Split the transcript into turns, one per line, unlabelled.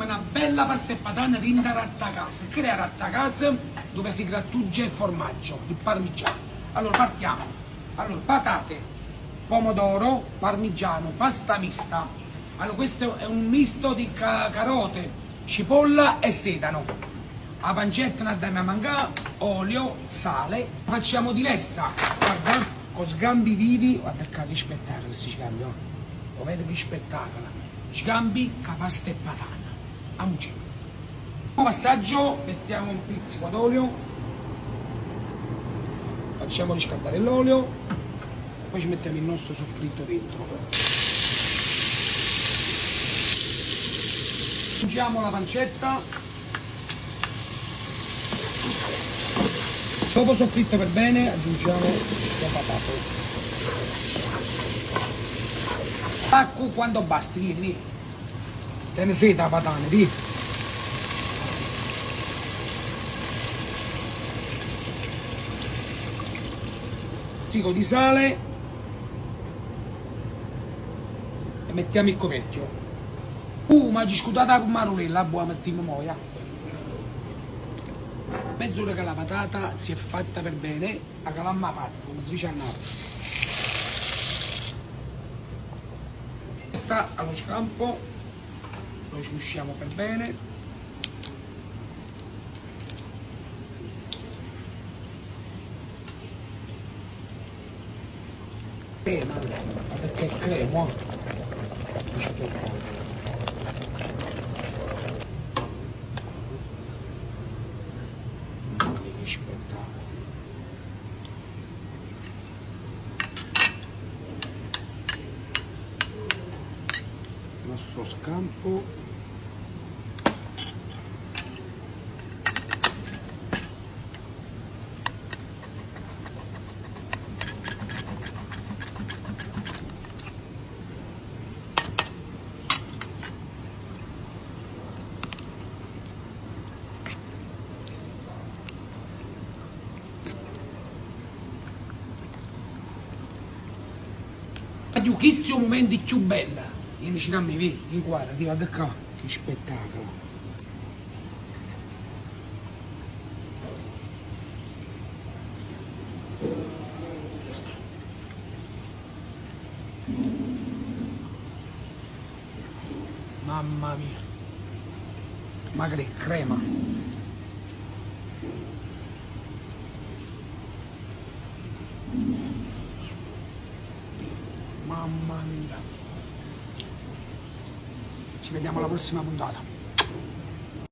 na bella pasta e patane dint' 'a rattacasa. Che è 'a rattacasa? Dove si grattugia il formaggio, il parmigiano. Allora partiamo. Allora, patate, pomodoro, parmigiano, pasta mista. Allora questo è un misto di carote, cipolla e sedano. 'A pancetta nun adda mai mancà, olio, sale. Facciamo diversa, guarda, con sgambi vivi, guarda ccà che spettacolo sti sgambi, oh. 'O vedi che spettacolo? Sgambi ca pasta e patana. Amucì. Primo passaggio, mettiamo un pizzico d'olio, facciamo riscaldare l'olio, poi ci mettiamo il nostro soffritto dentro. Aggiungiamo la pancetta. Dopo soffritto per bene aggiungiamo le patate. Acqua quanto basti, vieni, vieni. Tene sete 'a patana, vi'. Pizzico di sale e mettiamo il coperchio. M'aggio scurdato 'a pummarulella, vabbuò 'a mettimmo mo, ja. Mezz'ora che la patata si è fatta per bene, acalammo 'a pasta, comme se dice a Napule. Pasta allo scampo, lo sgusciamo per bene. Crema, perché è crema? Che spettacolo. Mamma mia che spettacolo. Nostro scampo. Guagliù chisto è 'o mumento cchiù bello. Vieni vicino a me, vieni, inquadrati, guarda ccà, che spettacolo. Mamma mia. Ma che crema. Mamma mia. Ci vediamo alla prossima puntata.